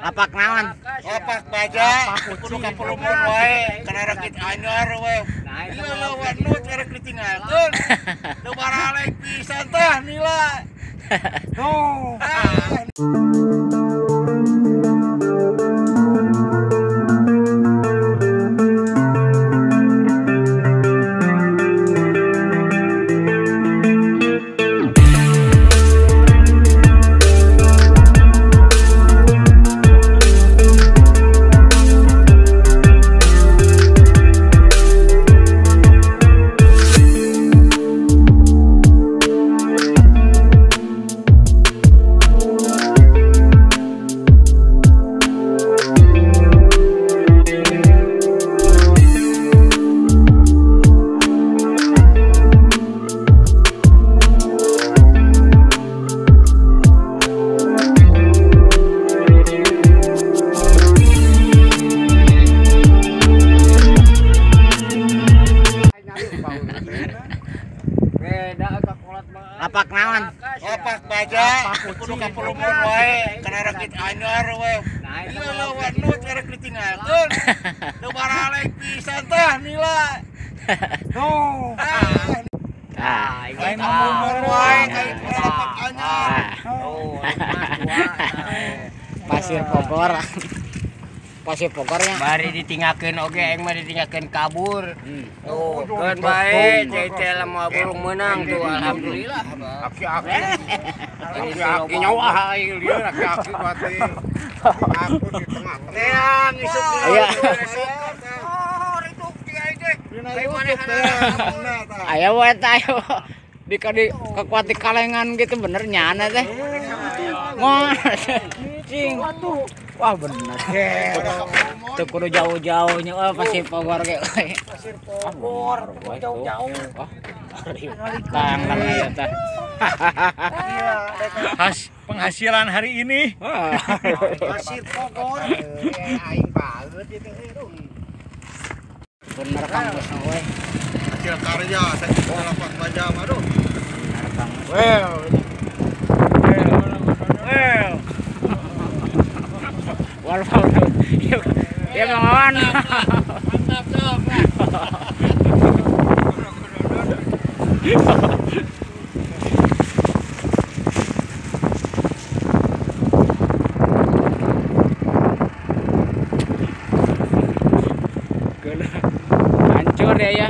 Lapak naon? Lapak baja, kudu ka pulungan wae, kana rakit anyar we. Ieu lawan nu rek ditinggalkeun. Teu baralek pisan tah nila. No. Lapak naon? Lapak baja, kudu ka pulungan wae, kana rakit anyar we. Ieu lawan nu rek ditinggalkeun. Teu baralek pisan tah nila. No. Ah, lain pulungan wae ka lapak anyar. Oh, Pasir Bogor. Pasir Bogornya. Bari ditinggalkeun oge aing mah ditinggalkeun kabur. Tuh, keun bae cai teh lamun burung meunang tuh alhamdulillah. Aki-aki. Aki-aki nyawa aing lieur aki-aki berarti. Aku di tengah. Teang isuk. Aya. Oh, itu kiai teh. Aya we teh ayo. Di kekuat di kalengan gitu bener nyana teh. Wah. Cing. Wah bener. Tuh kudu jauh-jauhnya oh Pasir Bogor ge. Pasir Bogor jauh-jauh. Wah. Tang ya tah. Khas penghasilan hari ini. Pasir Bogor. Aing banget itu. Bener kampus we. Hasil karya saya lapak baja aduh. Bener kampus. Well. Well. Walau ya mangawan. Mantap dong. Hancur ya ya.